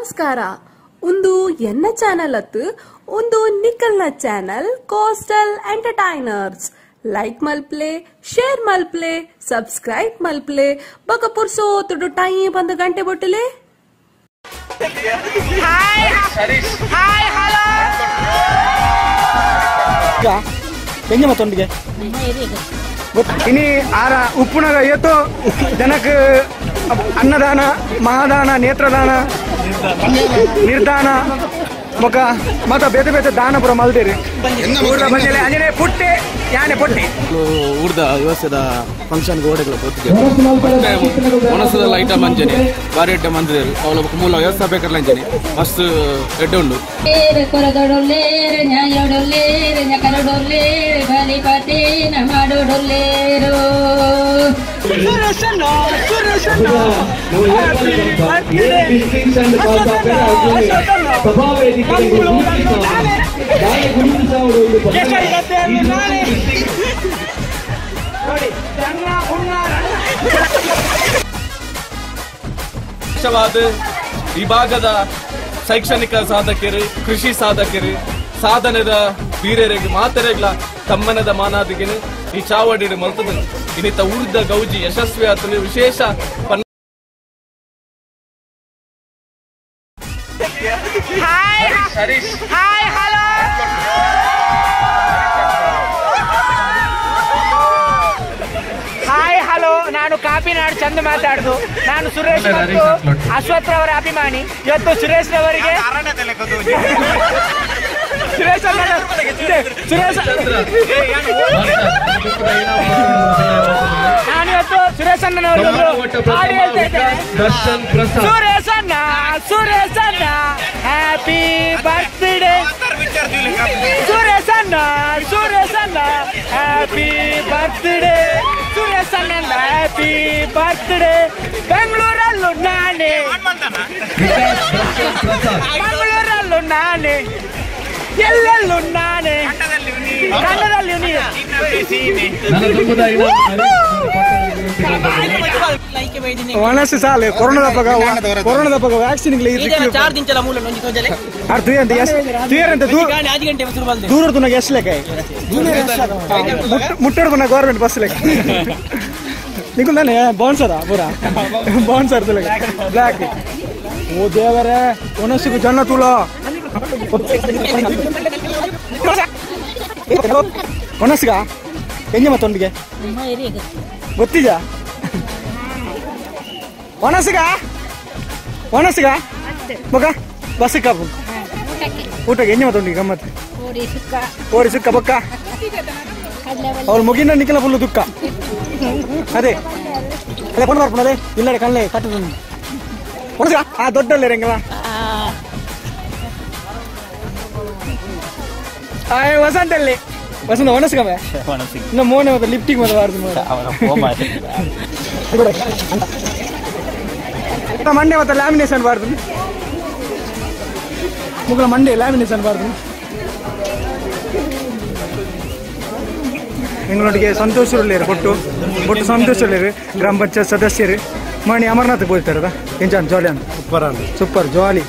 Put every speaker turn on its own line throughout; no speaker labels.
ನಮಸ್ಕಾರ. ಒಂದು ಎನ್ನ ಚಾನೆಲ್ ಅತ್ತು ಒಂದು ನಿಕಲ್ನ ಚಾನೆಲ್ ಕೋಸ್ಟಲ್ ಎಂಟರ್ಟೈನರ್ಸ್. ಲೈಕ್ ಮಲ್ಪ್ಲೆ, ಶೇರ್ ಮಲ್ಪ್ಲೆ, ಸಬ್ಸ್ಕ್ರೈಬ್ ಮಲ್ಪ್ಲೆ, ಬಕ ಪುರ್ಸೋ ತುಡು ಟೈಮ್ ಬಂದ ಗಂಟೆ ಬೊಟ್ಟಲೆ.
ಹಾಯ್ ಹಾಯ್ ಹಲೋ
ಎಂಜ ಮತ್ತೊಂದಿಗೆ
ಇನಿ ಆರ ಉಪ್ಪುನಗ ಏತೋ ಜನಕ್ಕೆ ಅನ್ನದಾನ, ಮಹಾದಾನ, ನೇತ್ರದಾನ, ನಿರ್ದಾನ ಮೊಕ ಮತ್ತ ಬೇತೆ ಬೇತೆ ದಾನ ಪುರ ಮಲ್ದೇರಿ. ಅಂಜನೆ ಪುಟ್ಟೆ ಯಾನೆ ಪುಟ್ಟೆ
ಊರ್ದ ವ್ಯವಸ್ಥೆದ ಫಂಕ್ಷನ್ ಗೋಡೆಗಳ ಗೊತ್ತಿದೆ. ಒಣಸದ ಐಟಮ್ ಅಂಜನೆ ಬಾರಿ ಐಟಮ್ ಅಂದ್ರೆ ಅವಳ ಮೂಲ ವ್ಯವಸ್ಥೆ ಬೇಕಲ್ಲ ಅಂಜನೆ ಮಸ್ತ್ ಎಡ್ಡೆ ಉಂಡು. ವಿಭಾಗದ ಶೈಕ್ಷಣಿಕ ಸಾಧಕರು, ಕೃಷಿ ಸಾಧಕರು, ಸಾಧನೆದ ವೀರರಿಗೆ ಮಾತರೆಗ್ಲ ತಮ್ಮನದ ಮಾನಾದಿಗೆ ಈ ಚಾವಡಿ ಮಲ್ತದ ಇನ್ನಿತ ಊರ್ದ ಗೌಜಿ ಯಶಸ್ವಿ ಆತನು ವಿಶೇಷ.
Hi hi hello hi hello, ನಾನು ಕಾಪಿನಾಡು ಚಂದ ಮಾತಾಡುದು. ನಾನು ಸುರೇಶ್ ಮತ್ತು ಅಶ್ವಥ್ ರವರ ಅಭಿಮಾನಿ. ಇವತ್ತು ಸುರೇಶ್ ರವರಿಗೆ ಸುರೇಶ್ ಸುರೇಶ್ ನಾನು ಇವತ್ತು ಸುರೇಶ್ ಅಣ್ಣನವರಿಗೆ ಹಾಡು ಹೇಳ್ತಾ ಇದ್ದೇನೆ. ಸುರೇಶ್ ಅಣ್ಣ, ಸುರೇಶ್ ಅಣ್ಣ ಹ್ಯಾಪಿ ಬರ್ತ್ಡೇ, ಸುರೇಶ್ ಅಣ್ಣ, ಸುರೇಶ್ ಅಣ್ಣ ಹ್ಯಾಪಿ ಬರ್ತ್ಡೇ, ಸುರೇಶ್ ಅಣ್ಣ ಹ್ಯಾಪಿ ಬರ್ತ್ಡೇ. ಬೆಂಗಳೂರಲ್ಲೂ ನಾನೇ, ಮಂಗಳೂರಲ್ಲೂ ನಾನೇ, ಎಲ್ಲೆಲ್ಲೂ ನಾನೇ, ಕನ್ನಡದಲ್ಲಿಯೂ ನೀನು.
ಒಣಸು ಸಾಲೆ ಕೊರೋನಾದ ಪಗ, ಕೊರೋನಾದ ಪಗ ವ್ಯಾಕ್ಸಿನ್ ದೂರ ತುನಗ ಎಷ್ಟು ಲೆಕ್ಕ ಮುಟ್ಟಡ್ದು ಗೌರ್ಮೆಂಟ್ ಬಸ್ ಲೆಕ್ಕ ನಿಕುಲ್ದಾನೆ ಬೌನ್ಸರ ಪೂರ ಬೌನ್ಸರ್ ಬ್ಲ್ಯಾಕ್. ಓ ದೇವರೇ, ಒಣಸಿಗೆ ಜನ ತುಳ ಒಣಸಿಗ ಎಂಜ ಮತ್ತೊಂದಿಗೆ ಗೊತ್ತಿಜ ಒಣಸಿಗ ಒಣಸಿಗ ಮಗ ಬಸ್ ಕಾಪು ಊಟಕ್ಕೆ ಎಂಜ ಮತ್ತೊಂದಿಗೆ ಗಮ್ಮತ್ ಓರಿ ಸುಕ್ಕ ಬೊಕ್ಕ ಅವ್ಳು ಮುಗಿನ ನಿಖಲ ಫುಲ್ಲು ದುಃಖ. ಅದೇ ಅದೇ ಕೊಂಡು ಬರ್ಪುಣ ಅದೇ ಇಲ್ಲಡೆ ಕಣ್ಣೆ ಕಟ್ಟದ ಒಣಸಿಗ ಆ ದೊಡ್ಡಲ್ಲೇ ರಂಗಲ ವಸಂತಲ್ಲಿ ವಸಂತ ಒಣಸಿಗಮೆ ಇನ್ನು ಮೋನೆ ಮತ್ತೆ ಲಿಫ್ಟಿಗೆ ಮತ್ತೆ ಬಾರ್ದು ಮಂಡೆ ಮತ್ತೆ ಲ್ಯಾಮಿನೇಷನ್ ಬಾರ್ದು ಮುಗಳ ಮಂಡೆ ಲ್ಯಾಮಿನೇಷನ್ ಬಾರ್ದು. ಎಂಗಳೊಟ್ಟಿಗೆ ಸಂತೋಷ್ ಬೊಟ್ಟು ಬೊಟ್ಟು ಸಂತೋಷ್ ಗ್ರಾಮ ಪಂಚಾಯತ್ ಸದಸ್ಯರು ಮಣಿ ಅಮರನಾಥ್ ಬೋಯ್ತಾರದ ಎಂಜಾನ್ ಜಾಲಿ ಅಂತ ಸೂಪರ್ ಸೂಪರ್ ಜಾಲಿ.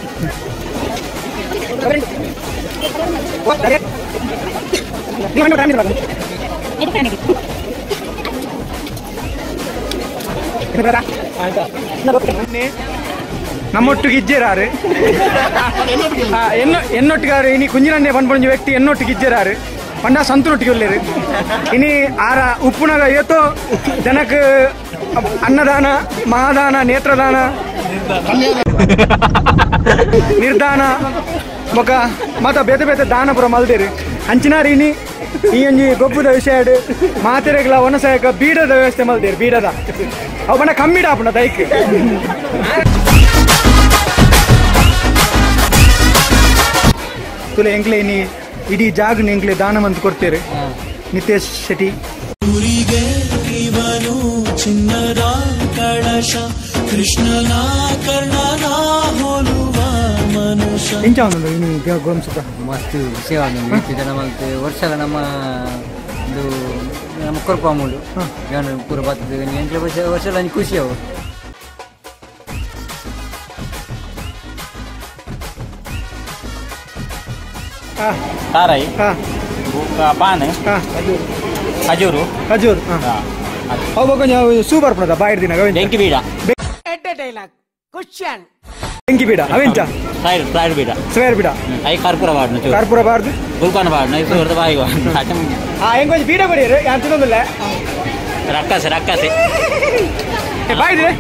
ನಮ್ಮೊಟ್ಟಿಗೆ ಇಜ್ಜೇರಾರು ಎನ್ನೊಟ್ಟಿಗಾರು ಇನಿ ಕುಂಜಿನನ್ನೇ ಪನ್ಪೊಂಜಿ ವ್ಯಕ್ತಿ ಎನ್ನೊಟ್ಟಿಗೆ ಇಜ್ಜೇರಾರು ಪಂಡ ಸಂತನೊಟ್ಟಿಗೆ ಒಲ್ಲೇರು. ಇನಿ ಆರ ಉಪ್ಪುನಗ ಏತೋ ಜನಕ್ಕೆ ಅನ್ನದಾನ, ಮಹಾದಾನ, ನೇತ್ರದಾನ, ನಿರ್ದಾನ ಮೊಕ ಮತ್ತ ಬೇತೆ ಬೇತೆ ದಾನ ಪುರ ಮಲ್ದೇರಿ. ಅಂಚಿನಾರಿ ಇನಿ ಈ ಒಂಜಿ ಗೊಬ್ಬುದ ವಿಷಯ ಮಾತೆರೆಗ್ಲ ಒಣಸಾಯಕ ಬೀಡದ ವ್ಯವಸ್ಥೆ ಮಲ್ದೇರಿ. ಬೀಡದ ಅವು ಬಣ್ಣ ಕಮ್ಮಿಡ ಆಪುಣ ದೈಕ್ ತುಲೆ ಎಂಕ್ಲೆ ಇನಿ ಇಡೀ ಜಾಗನ ಎಂಕ್ಲೆ ದಾನ ಮಂತ್ ಕೊಡ್ತೇವೆ. ನಿತೇಶ್ ಶೆಟ್ಟಿ
ಇವನು ಚಿನ್ನದ ಕಳಶ ಕೃಷ್ಣನ ಕರ್ಣನ ಹೋಲುವ ಮನುಷ್ಯ.
ಎಂಚ ಉಂಡು ಇನಿ ಗೋಂಸುತ
ಮಸ್ತ್ ಸೇವಾ ನಮ್ಮ ವರ್ಷಲ ನಮ್ಮ ಒಂದು ನಮ್ಮ ಕೊರ್ಪ ಮೂಲು ಪೂರ ಬರ್ತದೆ ವರ್ಷ ಖುಷಿ ಅವು.
ತಾರಾಯಿ ಪಾನ್ ಖಜೂರು
ಖಜೂರು ಅವು ಸೂಪರ್ ಪಣದ ಬಾಯಿಡ್ ದಿನ
ಬೆಂಕಿ ಬೀಡ
ಡೈಲಾಗ್ ಕ್ವಶ್ಚನ್
ಬೆಂಕಿ ಬೀಡ ಅವೆಂಚ
ಸ್ವೈರ್ ಬೀಡ
ಸ್ವೈರ್ ಬೀಡ
I ಕರ್ಪೂರ ಬಾಡ್ನ
ಕರ್ಪೂರ ಬಾರ್ದು
ಗುಲ್ಕಾನ ಬಾಡ್ನ ಸೂರ್ದ ಬಾಯಿ
ಆ ಹೆಂಗೊಂಜಿ ಬೀಡ ಬರೀರು ಯಾನ್ ತಿನ್ನೊಂದಿಲ್ಲ
ರಕ್ಕಸೆ ರಕ್ಕಸೆ
ಬಾಯ್ದಿಲೆ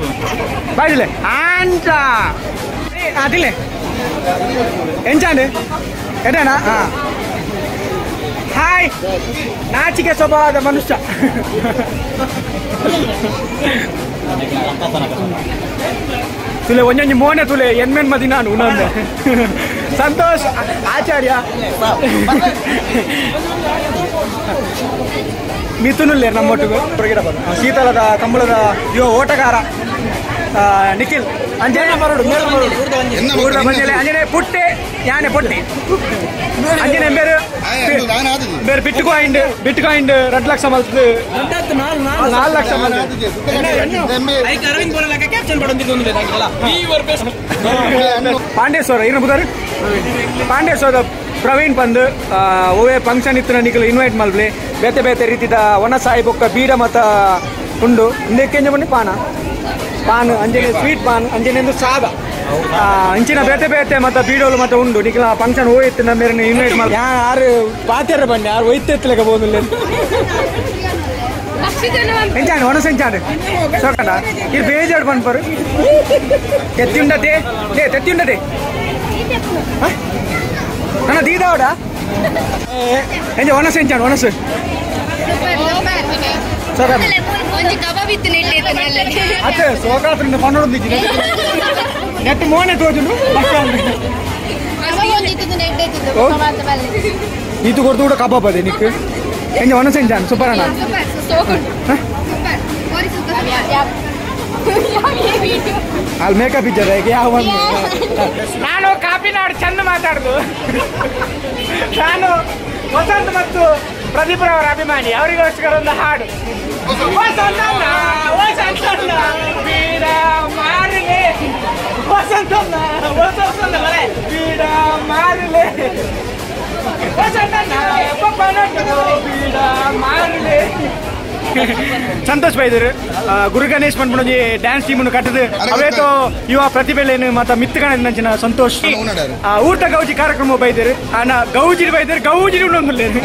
ಬಾಯ್ದಿಲೆ ಆಂಚ ತಿನ್ಲೆ ಎಂಚಾಂಡ್ ಎಡಣ ಹಾಯ್ ನಾಚಿಕೆ ಸ್ವಭಾವದ ಮನುಷ್ಯ ತುಲೆ ಒಂಜೊಂಜಿ ಮೋನೆ ತುಲೆ ಎನ್ಮೆನ್ ಮದಿ ನಾನು ಉನ್ನೊಂದೆ ಸಂತೋಷ್ ಆಚಾರ್ಯ ಮಿಥುನುಲ್ಲೇರು ನಮ್ಮೊಟ್ಟಿಗೆ ಶೀತಲದ ಕಂಬಳದ ಯುವ ಓಟಗಾರ ನಿಖಿಲ್ ಅಂಜನೆ ಅಂಜನೆ ಪುಟ್ಟೆ ಯಾನೆ ಪೊಟ್ಟೆ ಅಂಜನೆ ಬೇರೆ ಬೇರೆ ಬಿಟ್ಕಾಯಿನ್ ಬಿಟ್ಕಾಯಿನ್ 2 ಲಕ್ಷ ಮಲ್ತು 4 ಲಕ್ಷ ಪಾಂಡೇಶ್ವರ ಏನು ಬುದಾರು ಪಾಂಡೇಶ್ವರ ಪ್ರವೀಣ್ ಬಂದು ಓವೇ ಫಂಕ್ಷನ್ ಇತ್ತು ನಿಖಿಲ್ ಇನ್ವೈಟ್ ಮಲ್ಪ್ಲೆ ಬೇತೆ ಬೇತೆ ರೀತಿದ ಒಣ ಸಾಯಿ ಬೊಕ್ಕ ಬೀಡ ಮತ ಉಂಡು ಇಂದೆಕ್ಕೆಂಜ ಬನ್ನಿ ಪಾನ ಪಾನ್ ಅಂಜನೆ ಸ್ವೀಟ್ ಪಾನ್ ಅಂಜನೆ ಸಾದ ಅಂಚಿನ ಬೇತೆ ಬೇತೆ ಮತ್ತೆ ಬೀಡೋಲು ಮತ್ತೆ ಉಂಡು ನಿಖಿಲ ಫಂಕ್ಷನ್ ಹೋಯ್ತು ನಮ್ಮ ಇನ್ವೈಟ್ ಮಾಡಿ ಯಾರು ಪಾತ್ಯಾರ ಬನ್ನಿ ಯಾರು ಒಯ್ತೆತ್ತಲೆಗ ಬೋದಿಲ್ಲ ಎಂಚಾಂಡ್ ಒಣಸ್ ಎಂಚಾಂಡ್ ಸೋಕಂಡ ಇದು ಬೇಜಾಡು ಬಂದ್ಪರು ತೆತ್ತಿ ಉಂಡತೆ ಲೇ ತೆತ್ತಿ ಉಂಡತೆ ನನ್ನ ದೀದಾವಡ ಎಂಜ ಒಣಸ್ ಎಂಚಾಂಡ್ ಒಣಸ್ ಅತ್ತೆ ಸೋಕಾತ್ರ ಪನ್ನೊಂದು ನೆಟ್ ಮೋನೆ ತೋಜುಂಡು ಇದು ಕೊಡ್ತು ಕೂಡ ಕಬಾಬ್ ಅದೇ ನಿಕ್ ಎಂಜ ಒಣಸ್ ಎಂಚಾಂಡ್ ಸೂಪರ್ ಅಣ್ಣ ಅಲ್ಲಿ ಮೇಕಪ್ ಇದ್ದಾರೆ ಯಾವ
ನಾನು ಕಾಪಿನಾಡು ಚಂದ ಮಾತಾಡುದು. ನಾನು ವಸಂತ್ ಮತ್ತು ಪ್ರದೀಪ್ರವರ ಅಭಿಮಾನಿ, ಅವರಿಗೋಸ್ಕರ ಒಂದು ಹಾಡು. ವಸಂತಣ್ಣ ವಸಂತಣ್ಣ ಬೀಡ ಮಾರಲೆ, ವಸಂತಣ್ಣ ವಸಂತಣ್ಣ ಬೀಡ ಮಾರಲೆ, ವಸಂತಣ್ಣ ಬೀಡ ಮಾರಲೆ.
ಸಂತೋಷ್ ಬೈದರು ಗುರು ಗಣೇಶ್ ಪನ್ಪುಣಜಿ ಡ್ಯಾನ್ಸ್ ಟೀಮ್ ಕಟ್ಟದು ಅವೇತೋ ಯುವ ಪ್ರತಿಭೆಲೇನು ಮತ್ತ ಮಿತ್ತುಗಣ ಸಂತೋಷ್ ಊಟ ಗೌಜಿ ಕಾರ್ಯಕ್ರಮ ಬೈದರು ಅಣ್ಣ ಗೌಜಿ ಬೈದರು ಗೌಜಿ ಉಂಡೊಂದುಲ್ಲೇನು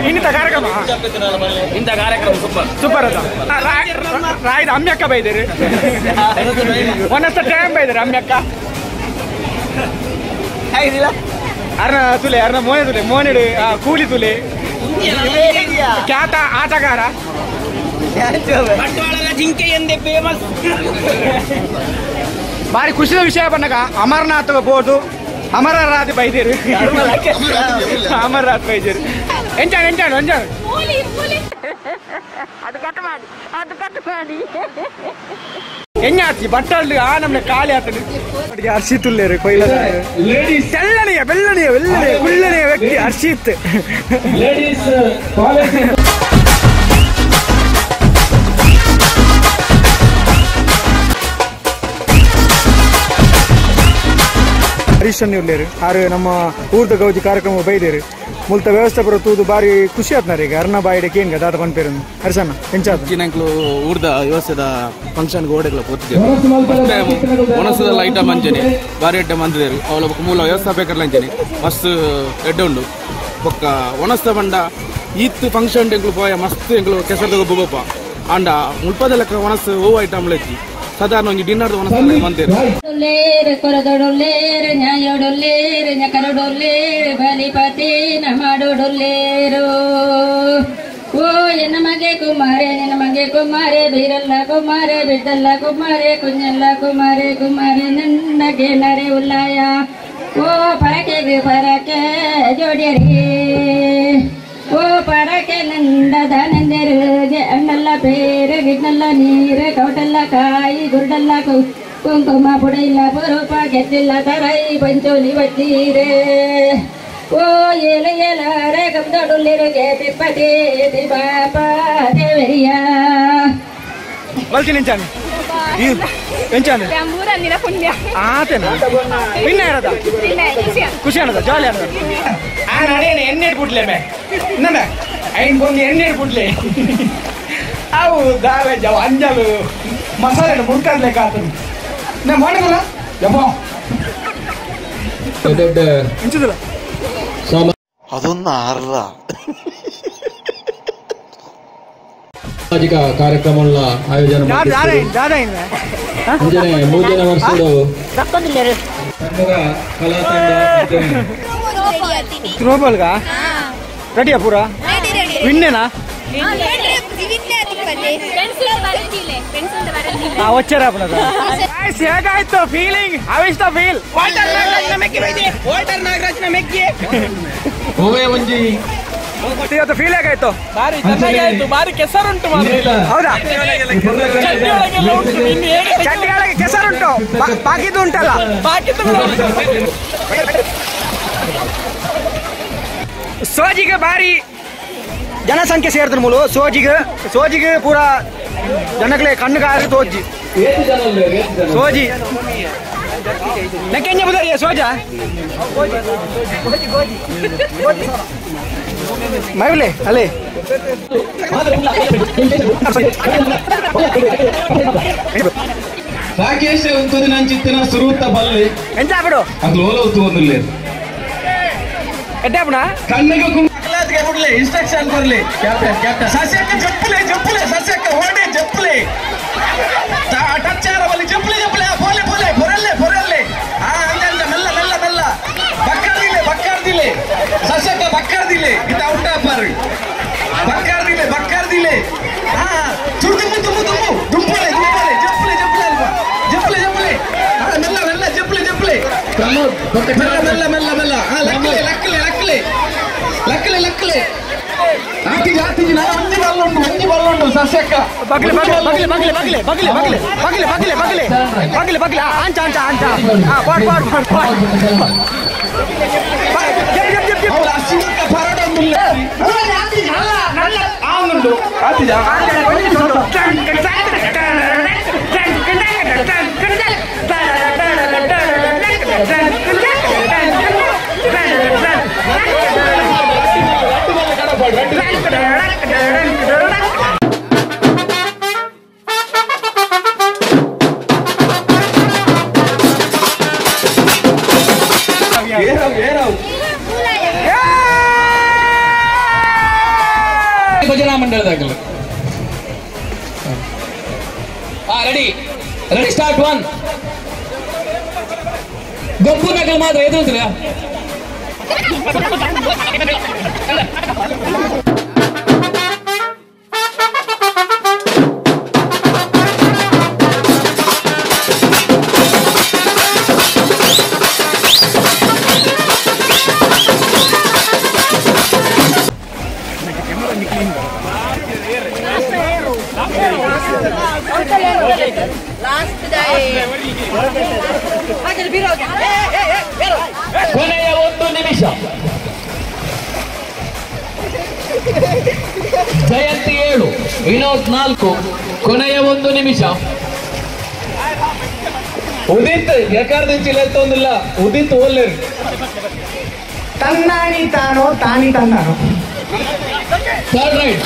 ಇನ್ನಿತ ಕಾರ್ಯಕ್ರಮ
ಇಂಥ ಕಾರ್ಯಕ್ರಮ ಸೂಪರ್
ಸೂಪರ್ ಅದ ರಾಯ್ದ ಅಮ್ಯಕ್ಕ ಬೈದರು ಒಂದಷ್ಟ ಟೈಮ್ ಬೈದರು ಅಮ್ಯಕ್ಕ ಅರ್ನ ತುಲೆ ಅರ್ನ ಮೋನೆ ತುಲೆ ಮೋನೆಡು ಕೂಲಿ ತುಲೆ ಖ್ಯಾತ ಆಟಗಾರ
ಜಿಂಕೆ ಎಂದೇ ಫೇಮಸ್.
ಭಾರಿ ಖುಷಿದ ವಿಷಯ ಬನ್ನಗ ಅಮರನಾಥ್ ಬೋದು ಅಮರರಾಜ್ ಬೈದೇರು ಅಮರನಾಥ್ ಬೈದೇರು ಎಂಚಾಣ್ ಎಂಚಾಣ್ ಎಂಚಾಣ್ ಎಂಜಾತಿ ಬಟ್ಟಲು ಆ ನಮ್ನೆ ಖಾಲಿ ಆತನು ಹರ್ಷಿತ್ ಉಲ್ಲೇರು ಕೊಯ್ಲ ತೆಳ್ಳನೆಯ ಬೆಳ್ಳನೆಯ ಬೆಳ್ಳನೆಯ ಕುಳ್ಳನೆಯ ವ್ಯಕ್ತಿ ಹರ್ಷಿತ್. ಹರೀಶ್ ಉಲ್ಲೇರು ಆರು ನಮ್ಮ ಊರ್ದ ಗೌಜಿ ಕಾರ್ಯಕ್ರಮ ಬೈದೇರು ಮುಲ್ತ ವ್ಯವಸ್ಥೆ ಬರೋ ತೂದು ಬಾರಿ ಖುಷಿ ಆತ್ನಾರ ಈಗ ಅರ್ಣ ಬಾಯಿಡೆ ಕೇನ್ಗ ದಾದ ಪನ್ಪೇರು ಹರ್ಷಣ್ಣ ಎಂಚಾದ
ಚಿನ್ನಂಕ್ಲು ಊರ್ದ ವ್ಯವಸ್ಥೆದ ಫಂಕ್ಷನ್ ಗೋಡೆಗಳ ಪೋತಿದ್ದೇವೆ. ಫಸ್ಟ್ ಟೈಮ್ ಒಣಸದಲ್ಲ ಐಟಮ್ ಅಂಜನೆ ಬಾರಿ ಐಟಮ್ ಅಂದಿದ್ದೇರು ಅವಳ ಮೂಲ ವ್ಯವಸ್ಥಾಪಕರ್ಲ ಅಂಜನೆ ಮಸ್ತ್ ಎಡ್ಡೆ ಉಂಡು ಬೊಕ್ಕ ಒಣಸ್ತ ಬಂಡ ಈತ್ ಫಂಕ್ಷನ್ ಎಂಕ್ಲು ಪೋಯ ಮಸ್ತ್ ಎಂಕ್ಲು ಕೆಸರದ ಗೊಬ್ಬ ಅಂಡ ಮುಲ್ಪದ ಲೆಕ್ಕ ಒಣಸು ಓ ಐಟಮ್ ಲೆಕ್ಕಿ ಸಾಧಾರಣ ಒಂಜಿ ಡಿನ್ನರ್ ಒಣಸ ಮಂದೇರು.
ಓ ಎನ್ನ ಮಗೆ ಕುಮಾರೆ ನಿನ್ನ ಮಗೆ ಕುಮಾರೆ ಬೀರಲ್ಲ ಕುಮಾರೆ ಬಿದ್ದಲ್ಲ ಕುಮಾರೆ ಕುഞ്ഞಲ್ಲ ಕುಮಾರೆ ಕುಮಾರೆ ನನ್ನಗೆ ನರೆ ಉಲ್ಲಾಯ ಓ ಪರಕೆ ಪರಕೆ ಜೋಡಿಯರಿ ಓ ಪರಕೆ ನಂದದ ನಂದರು ಅಣ್ಣಲ್ಲ ಪೇರು ಗಿಡ್ನಲ್ಲ ನೀರು ಕೌಟಲ್ಲ ಕಾಯಿ ಗುರುಡಲ್ಲ ಕುಂಕುಮ ಪುಡೈಲ್ಲ ಪುರುಪ ಗೆದ್ದಿಲ್ಲ ತರೈ ಪಂಚೋಲಿ ಬತ್ತೀರೆ ಓ ಏಲ ಏಲಾರೆ ಕಬ್ದೊಡುಲ್ಲಿರುಗೆ ಪಿಪ್ಪತಿ ಬಾಪ ದೇವರಿಯ
ಬಲ್ತಿ ನಿಂಚಾನೆ ಎಂಚಾನೆ ಆತೇನ ವಿನ್ ಇರೋದ ಖುಷಿ ಅನ್ನದ ಜಾಲಿ ಅನ್ನದ ಆ ನಡೇನೆ ಎಣ್ಣೆ ಬಿಡ್ಲೆ ಮೇ ನನ್ನ ಐನ್ ಬಂದು ಎಣ್ಣೆ ಬಿಡ್ಲೆ ಅವು ದಾವೆ ಜವ ಅಂಜಲು ಮಸಾಲೆ ಮುರ್ಕರ್ಲೇಕ ಆತನು ನಾ ಮಾಡಲ್ಲ ಯಬ್ಬೋ ಎಂಚದಲ್ಲ
ಅದೊಂದು ಆರ್ರ
ಸಾಮಾಜಿಕ ಕಾರ್ಯಕ್ರಮಗಳ ಆಯೋಜನೆ ಮುಂಜಾನೆ ಮೂರು ವರ್ಷಗಳು ಕಲಾ ತಂಡ
ಥ್ರೋಬಾಲ್ಗ ರೆಡಿಯಾ ಪೂರಾ ವಿನ್ನೇನಾ ಹೇಗಾಯ್ತು feeling? How is the feel?
Walter ನಾಗರಾಜ್ನ ಮೆಕ್ಕಿ
ಇವತ್ತು ಫೀಲ್ ಹೇಗಾಯ್ತು?
ಬಾರಿ ಚೆನ್ನಾಗಿ ಆಯ್ತು, ಬಾರಿ ಕೆಸರುಂಟು ಮಾತ್ರ.
ಹೌದಾ? ಚಡ್ಡಿಯೊಳಗೆ ಕೆಸರುಂಟು, ಬಾಕಿದ್ದು ಉಂಟಲ್ಲ. ಸೋಜಿಗೆ ಬಾರಿ ಜನಸಂಖ್ಯೆ ಸೇರ್ತದೆ ಮೂಲು. ಸೋಜಿಗೆ ಸೋಜಿಗೆ ಪೂರಾ ಜನಗಳೇ ಕಣ್ಣುಗಾರಿ ತೋಜಿ ಸೋಜಿ ನೆಕ್ಕೆಂಜ ಬುದರಿಯ ಸೋಜ ಮೈವಲೆ ಅಲ್ಲೇ
ರಾಕೇಶ್ ಉಂತುದಿ ನಂಚಿತ್ತಿನ ಸುರೂತ ಬಲ್ಲೆ
ಎಂಚ ಬಿಡು
ಅದು ಓಲ ಉತ್ತುವಂದಿಲ್ಲ
ಎಡ್ಡಾಪುಣ
ಕಣ್ಣಿಗೆ ಕುಂಕಲಾದ್ಗೆ ಬಿಡ್ಲಿ ಇನ್ಸ್ಟ್ರಕ್ಷನ್ ಬರ್ಲಿ ಕ್ಯಾಪ್ಟನ್ ಕ್ಯಾಪ್ಟನ್ ಸಸ್ಯಕ್ಕೆ ಜಪ್ಪಲೆ ಜಪ್ಪಲೆ ಸಸ್ಯಕ್ಕೆ ಓಡಿ ಜಪ್ಪಲೆ ಟಚ್ ಆರವಲ್ಲಿ ಜಪ್ಪಲೆ ಜಪ್ಪಲೆ ಪೋಲೆ ಪೋಲೆ ಪೊರಲ್ಲೆ ಪೊರಲ್ಲೆ ಆ ಹಂಗ ಹಂಗ ಮೆಲ್ಲ ಮೆಲ್ಲ ಮೆಲ್ಲ ಬಕ್ಕರ್ದಿಲೆ ಬಕ್ಕರ್ದಿಲೆ ಸಸ್ಯಕ್ಕೆ ಬಕ್ಕರ್ದಿಲೆ ಇತ್ತ ಔಟ್ ಆಪರ್ ಬಕ್ಕರ್ದಿಲೆ ಬಕ್ಕರ್ದಿಲೆ ಹಾ ತುರ್ದು ತುಮು ತುಮು ದುಂಪಲೆ ದುಂಪಲೆ ಜಪ್ಪಲೆ ಜಪ್ಪಲೆ ಅಲ್ವಾ ಜಪ್ಪಲೆ ಜಪ್ಪಲೆ ಹಾ ಮೆಲ್ಲ ಮೆಲ್ಲ ಜಪ್ಪಲೆ ಜಪ್ಪಲೆ ಮೆಲ್ಲ ಮೆಲ್ಲ ಮೆಲ್ಲ ಮೆಲ್ಲ ಹಾ ಲಕ್ಕಲೆ ಲಕ್ಕಲೆ ಲಕ್ಕಲೆ ಲಕ್ಕಲೆ ಲಕ್ಕಲೆ ಆತಿಜಿ ಆತಿಜಿ ನಾನು ಒಂಜಿ ಬಲ್ಲ ಉಂಟು ಒಂಜಿ ಬಲ್ಲ ಉಂಟು ಸಸ್ಯಕ್ಕ
ಬಗ್ಲೆ ಬಗ್ಲೆ ಬಗ್ಲೆ ಬಗ್ಲೆ ಬಗ್ಲೆ ಬಗ್ಲೆ ಬಗ್ಲೆ ಬಗ್ಲೆ ಬಗ್ಲೆ ಬಗ್ಲೆ ಬಗ್ಲೆ ಬಗ್ಲೆ ಆಂಚ ಆಂಚ ಆಂಚ ಹಾ ಪಾಡ್ ಪಾಡ್ ಪಾಡ್ ಪಾಡ್ ಜಪ್ ಜಪ್ ಜಪ್
ಅವಳ ಅಸಿವಕ್ಕ ಪರಡ ಒಂದಿಲ್ಲ ಆಂದುಂಡು ಆತಿಜ ಭಜನಾ ಮಂಡಳದಾಗಲ್ಲ. Ready ready start one. ಗೊಬ್ಬು ನಗಲ್ ಮಾತ್ರ ಎದುರುತ್ತಿಲ್ಲ. ಕೊನೆಯ ಒಂದು ನಿಮಿಷ. ಜಯಂತಿ 7, ವಿನೋದ್ 4. ಕೊನೆಯ ಒಂದು ನಿಮಿಷ. ಉದಿತ್ ಎಕಾರ್ದಿಂಚಿಲ್ಲ ಎತ್ತೊಂದಿಲ್ಲ. ಉದಿತ್ ಓಲ್ಲೇರು
ತನ್ನಾಣಿ ತಾನೋ ತಾನಿ ತನ್ನಾನೋ.
Third right.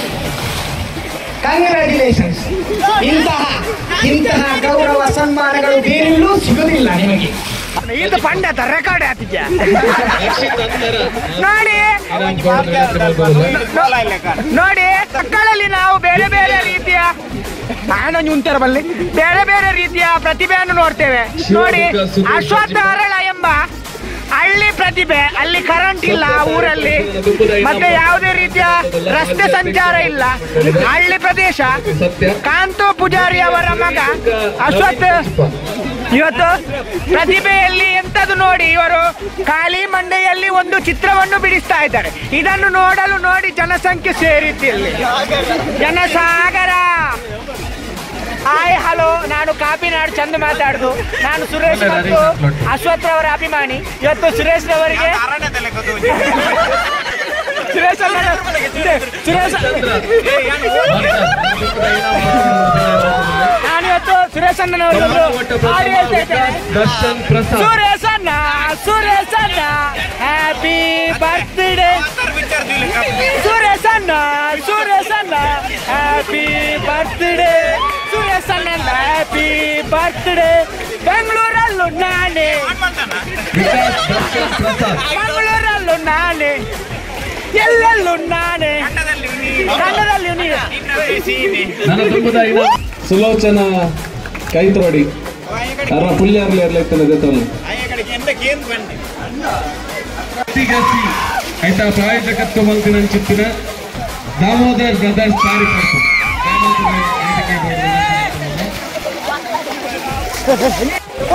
Congratulations. ಇಂತಹ ಇಂತಹ ಗೌರವ ಸನ್ಮಾನಗಳು ಬೇರೆಲ್ಲೂ ಸಿಗುವುದಿಲ್ಲ ನಿಮಗೆ.
ಇದು ಪಂಡತ ರೆಕಾರ್ಡ್ ಆತಿದ್ಯಾ ನೋಡಿ ನೋಡಿ. ಮಕ್ಕಳಲ್ಲಿ ನಾವು ಬೇರೆ ಬೇರೆ ರೀತಿಯ ಬಲ್ಲಿ ಬೇರೆ ಬೇರೆ ರೀತಿಯ ಪ್ರತಿಭೆಯನ್ನು ನೋಡ್ತೇವೆ ನೋಡಿ. ಅಶ್ವತ್ಥ ಅರಳ ಎಂಬ ಹಳ್ಳಿ ಪ್ರತಿಭೆ, ಅಲ್ಲಿ ಕರೆಂಟ್ ಇಲ್ಲ ಊರಲ್ಲಿ, ಮತ್ತೆ ಯಾವುದೇ ರೀತಿಯ ರಸ್ತೆ ಸಂಚಾರ ಇಲ್ಲ, ಹಳ್ಳಿ ಪ್ರದೇಶ. ಕಾಂತು ಪೂಜಾರಿ ಅವರ ಮಗ ಅಶ್ವಥ್ ಇವತ್ತು ಪ್ರತಿಭೆಯಲ್ಲಿ ಎಂತದು ನೋಡಿ, ಇವರು ಖಾಲಿ ಮಂಡೆಯಲ್ಲಿ ಒಂದು ಚಿತ್ರವನ್ನು ಬಿಡಿಸ್ತಾ ಇದ್ದಾರೆ. ಇದನ್ನು ನೋಡಲು ನೋಡಿ ಜನಸಂಖ್ಯೆ ಸೇರಿತಿಲ್ಲಿ, ಜನಸಾಗರ. ಹಾಯ್ ಹಲೋ, ನಾನು ಕಾಪಿನಾಡು ಚಂದ ಮಾತಾಡುದು. ನಾನು ಸುರೇಶ್ ಮತ್ತು ಅಶ್ವಥ್ ರವರ ಅಭಿಮಾನಿ. ಇವತ್ತು ಸುರೇಶ್ ರವರಿಗೆ ಸುರೇಶ್ ಸುರೇಶ್ ನಾನಿವತ್ತು
ಸುರೇಶ್ ಅಣ್ಣನವರು
ದರ್ಶನ್ ಪ್ರಸಾದ್.
ಸುರೇಶ್ ಅಣ್ಣ, ಸುರೇಶ್ ಅಣ್ಣ ಹ್ಯಾಪಿ ಬರ್ತ್ಡೇ, ಸುರೇಶ್ ಅಣ್ಣ, ಸುರೇಶ್ ಅಣ್ಣ ಹ್ಯಾಪಿ ಬರ್ತ್ಡೇ, ಸುರೇಶ್ ಅಣ್ಣ ಹ್ಯಾಪಿ ಬರ್ತ್ಡೇ. ಬೆಂಗಳೂರಲ್ಲೂ ನಾನೇ, ಮಂಗಳೂರಲ್ಲೂ ನಾನೇ, ಎಲ್ಲೆಲ್ಲೂ ನಾನೇ, ಕನ್ನಡದಲ್ಲಿ ನೀನು.
ಸುಲೋಚನಾ ಕೈತ್ರೋಡಿ ಅರ ಪುಲ್ಯಾರ್ಲಿ ಎರ್ಲೈತಲ್ಲ ಆಯ್ತಾ ಪ್ರಾಯೋಜಕತ್ವ ಮಲ್ತಿನ ಚಿತ್ತಿನ ದಾಮೋದರ್ ಬ್ರದರ್ಸ್ ಕಾರ್ಯಕರ್ತರು.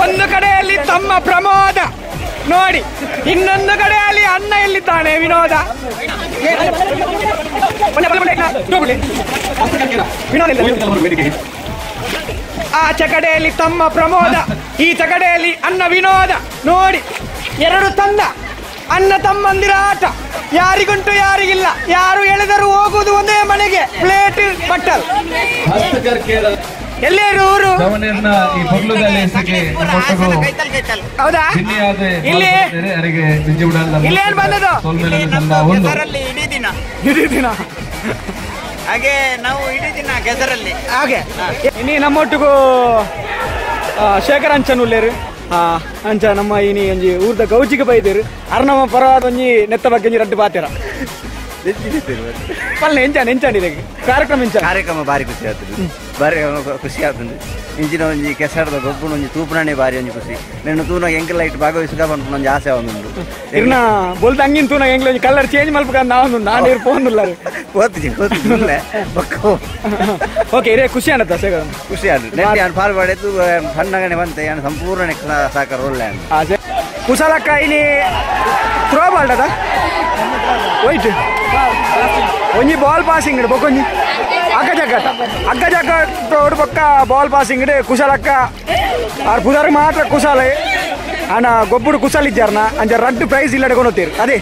ಒಂದು ಕಡೆಯಲ್ಲಿ ತಮ್ಮ ಪ್ರಮೋದ ನೋಡಿ, ಇನ್ನೊಂದು ಕಡೆಯಲ್ಲಿ ಅಣ್ಣ ಎಲ್ಲಿದ್ದಾನೆ ವಿನೋದ. ಆಚೆ ಕಡೆಯಲ್ಲಿ ತಮ್ಮ ಪ್ರಮೋದ, ಈಚೆ ಕಡೆಯಲ್ಲಿ ಅಣ್ಣ ವಿನೋದ. ನೋಡಿ, ಎರಡು ತಂದ ಅಣ್ಣ ತಮ್ಮಂದಿರ ಆಟ. ಯಾರಿಗುಂಟು ಯಾರಿಗಿಲ್ಲ, ಯಾರು ಎಳೆದರೂ ಹೋಗುವುದು ಒಂದೇ ಮನೆಗೆ, ಪ್ಲೇಟ್ ಬಟ್ಟಲ್. ಎಲ್ಲೇರು ಊರು? ಹೌದಾ? ಇಲ್ಲಿ ಇಲ್ಲೇನ್ ಬಂದದ್ದು?
ಇಡೀ ದಿನ,
ಇಡೀ ದಿನ
ಹಾಗೆ ನಾವು ಇಡೀ ದಿನ ಕೆಸರಲ್ಲಿ
ಹಾಗೆ. ಇನಿ ನಮ್ಮೊಟ್ಟಿಗೂ ಶೇಖರ್ ಅಂಚನ್ ಉಲ್ಲೇರು ಅಂಚ ನಮ್ಮ ಇನಿ ಒಂಜಿ ಊರ್ದ ಗೌಜಿಗೆ ಬೈದೇರು. ಅರ್ನಮ್ಮ ಪರವಾದ ಒಂಜಿ ನೆತ್ತ ಬಗ್ಗೆ ಒಂಜಿ ರಡ್ಡು ಪಾತೆರ ಪಲ್ಲೆ ಎಂಚಾನ್ ಎಂಚಾನ್ ಇದೆ ಕಾರ್ಯಕ್ರಮ ಎಂಚಾನ್
ಕಾರ್ಯಕ್ರಮ ಭಾರಿ ಖುಷಿ ಆಗ್ತದೆ, ಭಾರಿ ಖುಷಿ ಆಗ್ತದೆ. ಇಂಚಿನ ಒಂಜಿ ಕೆಸರದ ಗೊಬ್ಬನ ಒಂಜಿ ತೂಪುನೇ ಭಾರಿ ಒಂಜಿ ಖುಷಿ. ನೆನ್ನು ತೂನಾಗ ಎಂಕಲ್ ಲೈಟ್ ಭಾಗವಹಿಸುಗ ಪನ್ಪುನ ಒಂಜಿ ಆಸೆ ಒಂದುಂಡು.
ಇರ್ನ ಬೊಲ್ದ ಅಂಗಿನ ತೂನಾಗ ಎಂಗ್ಲ ಒಂಜಿ ಕಲರ್ ಚೇಂಜ್ ಮಲ್ಪಕ ನಾವೊಂದು ನಾನು ಇರ್ ಫೋನ್ ಉಲ್ಲಾರು
ಓದ್ತೀನಿ ಓದ್ತೀನಿ ಬೊಕ್ಕ.
ಓಕೆ ಇರೇ ಖುಷಿ ಆನತ್ತ ಶೇಖರ್?
ಖುಷಿ ಆಯ್ತು. ನೆಟ್ಟಿ ಯಾನ್ ಪಾಲ್ ಪಡೆದು ಸಣ್ಣಗನೆ ಬಂತೆ ಯಾನ್ ಸಂಪೂರ್ಣ ಸಾಕಾರ ಒಳ್ಳೆ.
ಕುಶಲಕ್ಕ ಇನಿ ಥ್ರೋ ಬಾಲ್ ಅದ ವೈಟ್ ಒಂಜಿ ಬಾಲ್ ಪಾಸಿಂಗ್ ಬೊಕ್ಕೊಂಜಿ ಅಕ್ಕ ಜಗ್ಗಟ ಅಕ್ಕ ಜಗ್ಗ ಬೊಕ್ಕ ಬಾಲ್ ಪಾಸಿಂಗ್ ಕುಶಲಕ್ಕ ಆರ್ ಪುದಾರ್ ಮಾತ್ರ ಕುಶಲ ಅಣ್ಣ ಗೊಬ್ಬರು ಕುಶಲ್ ಇದ್ದಾರನ ಅಂಚ ರಡ್ಡು ಪ್ರೈಸ್ ಇಲ್ಲ ಕೊನೋತೀರಿ. ಅದೇ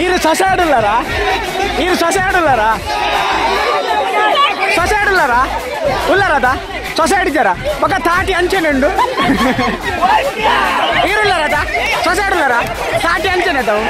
ಈರು ಸೊಸೆ ಆಡಲ್ಲಾರ, ಈರು ಸೊಸೆ ಆಡಲ್ಲಾರ, ಸೊಸೆ ಆಡಲ್ಲಾರ ಉಲ್ಲಾರದ ಸೊಸೆ ಆಡಿದ್ದಾರ ಬೊಕ್ಕ ತಾಟಿ ಅಂಚೆನೆ ಉಂಡು. ಈರುಲ್ಲಾರದ ಸೊಸೆ ಆಡಲ್ಲಾರ ತಾಟಿ ಅಂಚೆನೆ ತಾವು.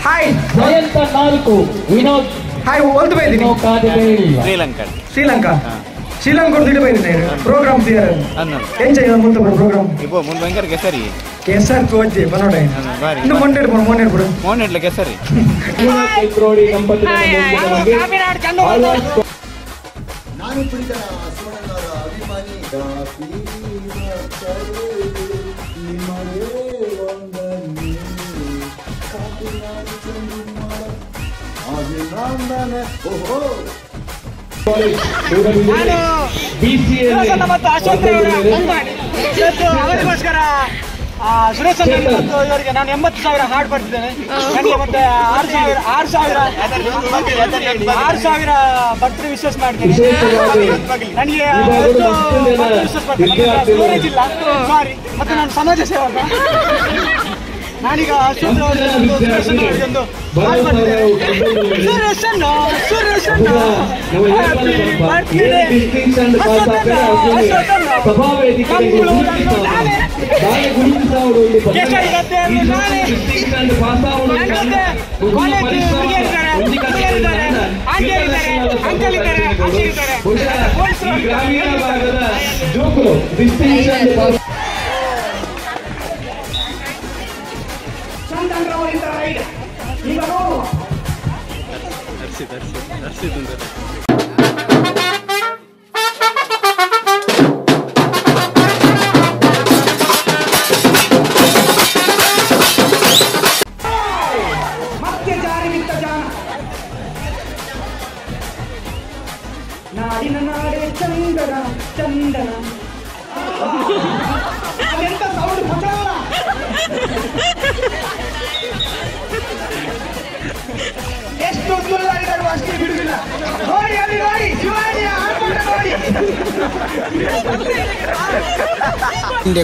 ಹಾಯ್
ಜಯಂತ 4 ವಿನೋದ್
ಹಾಯ್ ಒಲ್ದು ಬೈದಿನಿ
ಶ್ರೀಲಂಕಾ
ಶ್ರೀಲಂಕಾ ಶ್ರೀಲಂಕಾ ಬೈದಿನಿ ಪ್ರೋಗ್ರಾಮ್ ಎಂಜ ಮುಂದೆ ಪ್ರೋಗ್ರಾಮ್
ಇಬೋ ಮುಂದೆ ಭಯಂಕರ ಕೆಸರಿ
ಕೆಸರ್ ತೋಜಿ ಬನೋಡ ಇನ್ನು ಮೊನ್ನೆ ಬಿಡು ಮೊನ್ನೆ ಬಿಡು
ಮೊನ್ನೆ ಕೆಸರಿ.
ನಾನು ಪುಡಿತನ ಸುವರ್ಣನವರ ಅಭಿಮಾನಿ.
ಅವರಿಗೋಸ್ಕರ ಸುರೇಶ್ ಮತ್ತು ಇವರಿಗೆ ನಾನು 80,000 ಹಾಡು ಬರ್ತಿದ್ದೇನೆ. ನನಗೆ ಮತ್ತೆ 6,000 ಬರ್ತ್ಡೇ ವಿಶಸ್ ಮಾಡ್ತೇನೆ. ನನಗೆ ವಿಶಸ್ ಮಾಡ್ತೇನೆ, ಸ್ಟೋರೇಜ್ ಇಲ್ಲ ಸಾರಿ. ಮತ್ತೆ ನಾನು ಸಮಾಜ ಸೇವಕ. ನಾನೀಗ ಸುರೇಶ್ ಅವರಿಗೊಂದು ಹಾಡು ಮಾಡ್ತಿದ್ದೇನೆ. ಸುರೇಶ್ ಅಣ್ಣ, ಸುರೇಶ್ ಅಣ್ಣ ಹ್ಯಾಪಿ ಬರ್ತ್ಡೇ.
ಗ್ರಾಮೀಣ ಭಾಗದ ಜೋಕುಲು ಡಿಸ್ಟಿಂಕ್ಷನ್
ಮತ್ತೆ ಜಾರಿ ಬಿದ್ದ ಜಾನ ನಾಡಿನ ನಾಡೆ ಚಂದನ ಚಂದನ ಅದೆಂತ ಸೌಂಡ್ ಪಚಾರ. ಎಷ್ಟು ದುಲ್ಲಾಡಿದರು ಅಷ್ಟೇ ಬಿಡುವುದಿಲ್ಲ. ನೋಡಿ ಅಲ್ಲಿ ನೋಡಿ ಶಿವಾಜಿ.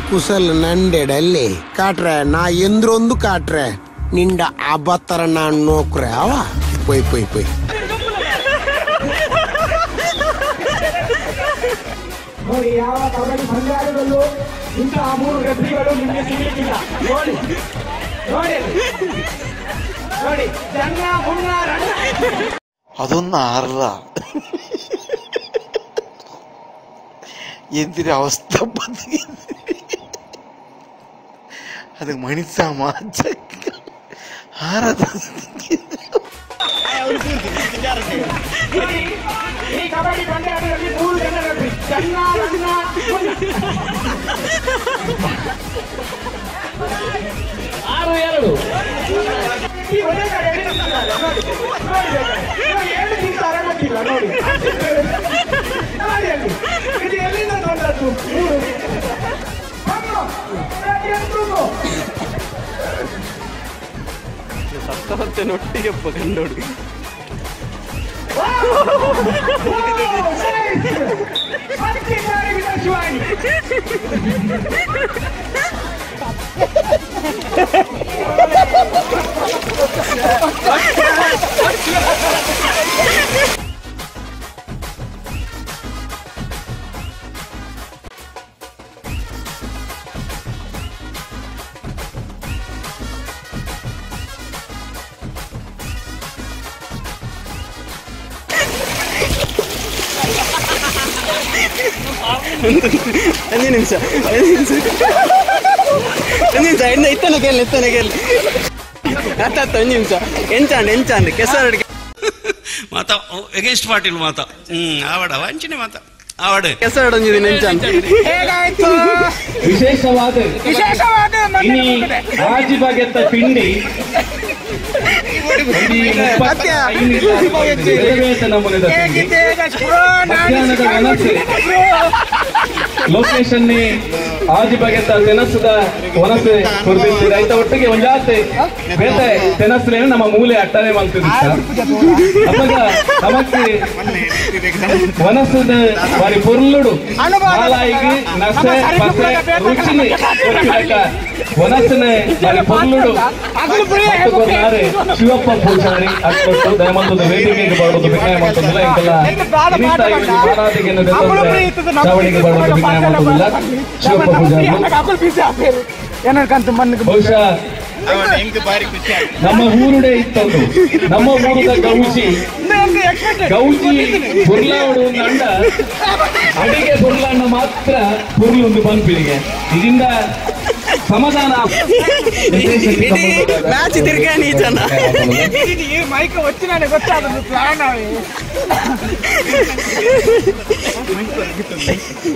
ಕುಸಲ್ ನಂಡೆಡಲ್ಲಿ ಕಾಟ್ರೆ ನಾ ಎಂದ್ರೊಂದು ಕಾಟ್ರೆ ನಿಂಡ ಅಬತ್ತರ ನಾನ್ ನೋಕ್ರೆ ಅವ ಪೊಯ್ ಪೊಯ್ ಪೊಯ್.
ನೋಡಿ ಯಾವ ಕಬಡ್ಡಿ ಪಂದ್ಯಾಟದಲ್ಲೂ ಇಂತಹ ಮೂರು ರೆಫ್ರಿಗಳು ನಿಮಗೆ ಸಿಗಲಿಕ್ಕಿಲ್ಲ. ನೋಡಿ ನೋಡಿ ನೋಡಿ ಜನ್ನ ಮುನ್ನ ರಣ್ಣ.
അതൊന്നും ആറ എന്തൊരവസ്ഥ, അത് മനുഷ്യ മാച്ച ആറത്.
ಈ ಕಬಡ್ಡಿ ಪಂದ್ಯಾಟದಲ್ಲಿ ಮೂರು ಜನ ರೆಫ್ರಿ ಜನ್ನ ರಣ್ಣ ಮುನ್ನ.
6-2.
ಈ ಒಂದೇ ಕಡೆ ಎಣಿಸ್ತಿದ್ದಾರೆ. ನೋಡಿ ನೋಡಿ ಬೇಕಾದ್ರೆ. ಇವಾಗ ಏನು ತಿಂತಾರೆ ಗೊತ್ತಿಲ್ಲ. ನೋಡಿ ನೋಡಿ ಅಲ್ಲಿ ಇದು ಎಲ್ಲಿಂದ ತಂದದ್ದು ಮೂರು.
ಸತ್ತವಂತೆ ಒಟ್ಟಿಗೆ ಕಂಡೋಡು.
ಒಂದು ನಿಮಿಷ ಒಂದು ನಿಮಿಷ ಇತ್ತನ ಕೇಳಿ ಇತ್ತನ ಕೇಳಿ ಅತ್ತ ಒಂದು ನಿಮಿಷ ಎಂಚಾಂಡ್ ಎಂಚಾಂಡ್ ಕೆಸರು
ಮಾತಾ ಎಗೇನ್ಸ್ಟ್ ಪಾರ್ಟಿಲು ಮಾತಾ ಆವಡ ವಂಚನೆ ಮಾತಾ ಆವಡ
ಕೆಸರು ಒಂಜಿ ದಿನ ಎಂಚಾಂಡ್
ಹೇಗಾಯ್ತು
ವಿಶೇಷವಾದ
ವಿಶೇಷವಾದ
ಇನಿ ರಾಜಿ ಬಗೆತ್ತ ಪಿಂಡಿ ಲೊಕೇಶನ್ ಆಜಿ ಬಗೆತ್ತ ತೆನಸದ ವನಸೆ ಕೊರ್ದಿತ್ತಿರ ಐತ ಒಟ್ಟಿಗೆ ಒಂಜಾತೆ ಬೇತೆ ತೆನಸ್ಲೇನು ನಮ್ಮ ಮೂಲೆ ಅಟ್ಟನೆ ಮಾಡ್ತಿದ್ದ ಅಪ್ಪಗ ನಮಕ್ಕೆ ವನಸದ ಬಾರಿ ಪೊರ್ಲುಡು ನಾಲಾಯಿಗೆ ನಸೆ ಪಸೆ ರುಚಿನಿ ವನಸನೆ ಬಾರಿ ಪೊರ್ಲುಡು ಶಿವಪ್ಪ ಪೂಜಾರಿ ಅಟ್ಕೊಟ್ಟು ದಯಮಂತದ ವೇದಿಕೆಗೆ ಬಾಡೋದು ವಿನಯ ಮಾಡ್ತದಿಲ್ಲ ಇಂಕೆಲ್ಲ ಚಾವಣಿಗೆ ಬಾಡೋದು ವಿನಯ ಮಾಡ್ತದಿಲ್ಲ ಶಿವಪ್ಪ ಪೂಜಾರಿ. ಬಹುಶಃ ನಮ್ಮ ಊರುಡೆ ಇತ್ತೊಂದು ನಮ್ಮ ಊರದ ಗೌಜಿ ಗೌಜಿ ಬುರ್ಲಾವಡು ಅಂಡ ಅಡಿಗೆ ಬುರ್ಲಾಣ್ಣ ಮಾತ್ರ ಪುರ್ಲೊಂದು ಪಂಪಿನಿಗೆ ಇದರಿಂದ ಸಮಾಧಾನ.
ಮ್ಯಾಚ್ ತಿರ್ಗಾನಿ ಜನ
ಮೈಕ್ వచ్చినాನೆ ಗೊತ್ತಾದ ಪ್ಲಾನ್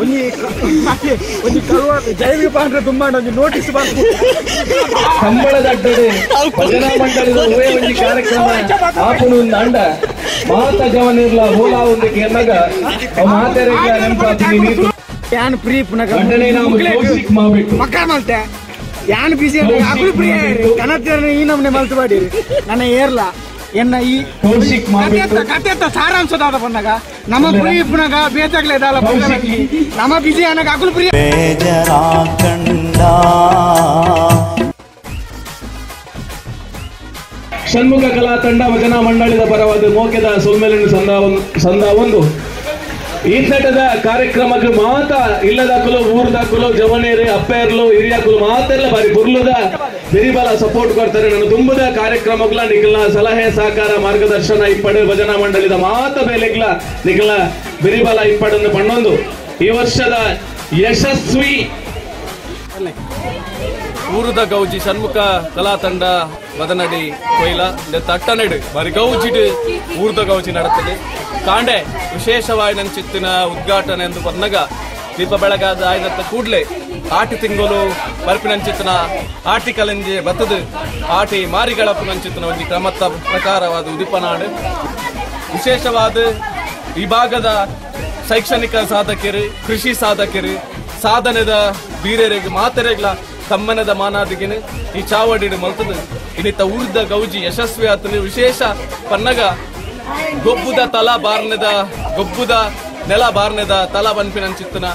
ಒಂಜಿ ಒಂಜಿ ಕಳುವ ಜೈಲಿಗೆ ಪಾಂಡ್ರೆ ತುಂಬಾ ಒಂಜಿ ನೋಟಿಸ್ ಬಂತು.
ಕಂಬಳದ ಅಡ್ಡಡೆ ಭಜನಾ ಮಂಡಳಿದ ಒಯೆ ಒಂಜಿ ಕಾರ್ಯಕ್ರಮ ಆಪುನು ಅಂಡ ಮಾತ ಜವನಿರ್ಲ ಹೋಲಾ ಒಂದು ಕೇರ್ನಗ ಮಾತೆರೆಗ್ಲ ನೆನಪಾತೀನಿ ನೀರು
ಯಾನ್ ಪ್ರೀ ಪುನಗ ಮಕ್ಕಳ ಮಲ್ತೆ ಯಾನ್ ಬಿಸಿ ಅಗುಲು ಪ್ರಿಯ ಕನತ್ತೇರನ ಈ ನಮ್ನೆ ಮಲ್ತು ಬಾಡಿರಿ ನನ್ನ ಏರ್ಲ ಎನ್ನ ಈ ಕಥೆತ್ತ ಸಾರಾಂಶದಾದ ಬಂದಾಗ ನಮ್ಮ ಪ್ರಿಯ ಪುನಗ ಬೇತಾಗ್ಲೇ ದಾಲ ನಮ್ಮ ಬಿಸಿ ಅನಗ ಅಗುಲು ಪ್ರಿಯ
ಷಣ್ಮುಖ ಕಲಾ ತಂಡ ಭಜನಾ ಮಂಡಳಿದ ಪರವಾದ ಮೋಕೆದ ಸೊಲ್ಮೆಲಿನ ಸಂದ ಒಂದು ಈ ನಟದ ಕಾರ್ಯಕ್ರಮಕ್ಕೆ ಮಾತ ಇಲ್ಲದಾಕಲು ಊರ್ದಾಕಲು ಜವನೇರು ಅಪ್ಪೇರ್ಲು ಹಿರಿಯಾಕಲು ಮಾತೆಲ್ಲ ಬಾರಿ ಬುರ್ಲುದ ಬೆರಿಬಲ ಸಪೋರ್ಟ್ ಕೊಡ್ತಾರೆ. ನನ್ನ ತುಂಬದ ಕಾರ್ಯಕ್ರಮಗಳ ನಿಖಲ್ನ ಸಲಹೆ ಸಹಕಾರ ಮಾರ್ಗದರ್ಶನ ಇಪ್ಪಡು ಭಜನಾ ಮಂಡಳಿದ ಮಾತ ಬೇಲೆಗ್ಲ ನಿಖಲ್ನ ಬೆರಿಬಲ ಇಪ್ಪಡನ್ನು ಪಣ್ಣೊಂದು ಈ ವರ್ಷದ ಯಶಸ್ವಿ
ಊರುದ ಗೌಜಿ ಷಣ್ಮುಖ ಕಲಾ ತಂಡ ಬದನಡಿ ಕೊಯ್ಲ ತಟ್ಟನೆಡು ಬಾರಿ ಗೌಜಿಡು ಊರ್ದ ಗೌಜಿ ನಡತದೆ. ಕಾಂಡೆ ವಿಶೇಷವಾಗಿ ನನ್ನ ಚಿತ್ತಿನ ಉದ್ಘಾಟನೆ ಎಂದು ಬಂದಾಗ ದೀಪ ಬೆಳಗಾದ ಆಯ್ದತ್ತ ಕೂಡ್ಲೆ ಆಟಿ ತಿಂಗಳು ಬರ್ಪಿನಂಚಿತ್ತಿನ ಆಟಿ ಕಲಂಜೆ ಬತ್ತದು ಆಟಿ ಮಾರಿಗಳಪ್ಪನಂಚಿತ್ತಿನ ಒಂದು ಕ್ರಮತ್ತ ಪ್ರಕಾರವಾದ ಉದಿಪನಾಡು. ವಿಶೇಷವಾದ ಈ ಭಾಗದ ಶೈಕ್ಷಣಿಕ ಸಾಧಕರು, ಕೃಷಿ ಸಾಧಕರು, ಸಾಧನೆದ ಬೀರರಿಗೆ ಮಾತೆರೆಗ್ಲ ತಮ್ಮನದ ಮಾನಾದಿಗಿನ ಈ ಚಾವಡಿಡು ಮಲ್ತದು ಇನ್ನಿತ ಊರ್ದ ಗೌಜಿ ಯಶಸ್ವಿ ಆತನು. ವಿಶೇಷ ಪನ್ನಗ ಗೊಬ್ಬುದ ತಲಾ ಬಾರ್ನದ ಗೊಬ್ಬುದ ನೆಲ ಬಾರ್ನೆದ ತಲ ಬನ್ಪಿನಂಚಿತ್ತನ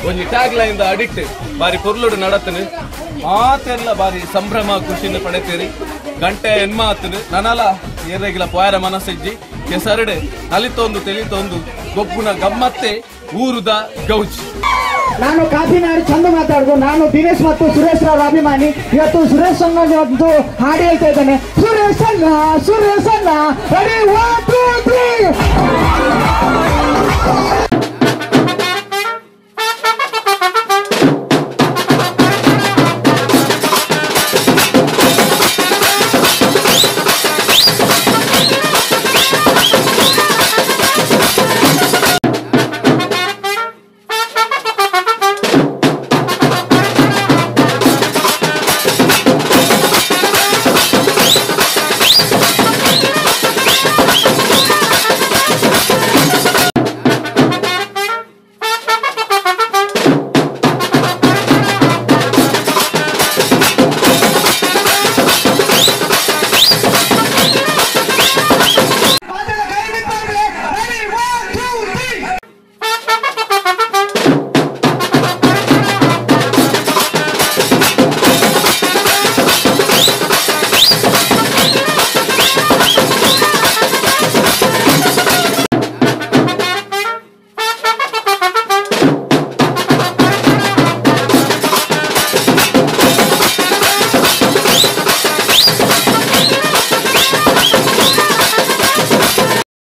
ಒಂಜಿ ಟ್ಯಾಗ್ ಲೈನ್ the addict ಬಾರಿ ಪೊರ್ಲುಡು ನಡತನು ಮಾತೆರ್ಲ ಬಾರಿ ಸಂಭ್ರಮ ಖುಷಿನ ಪಡೆತೇರಿ ಗಂಟೆ ಎನ್ಮಾತನು ನನಲ ಏರೆಗಿಲ ಪೋಯರ ಮನಸ್ಸಿಜ್ಜಿ ಕೆಸರಡೆ ನಲಿತೊಂದು ತಿಳಿತೊಂದು ಗೊಬ್ಬುನ ಗಮ್ಮತ್ತೆ ಊರುದ ಗೌಜಿ.
ನಾನು ಕಾಫಿನಾಡು ಚಂದ ಮಾತಾಡುದು. ನಾನು ದಿನೇಶ್ ಮತ್ತು ಸುರೇಶ್ ರವರ ಅಭಿಮಾನಿ. ಇವತ್ತು ಸುರೇಶ್ ಅಣ್ಣ ಒಂದು ಹಾಡು ಹೇಳ್ತಾ ಇದ್ದಾನೆ. ಸುರೇಶ್ ಅಣ್ಣ, ಸುರೇಶ್ ಅಣ್ಣ, ರೆಡಿ, 1 2 3.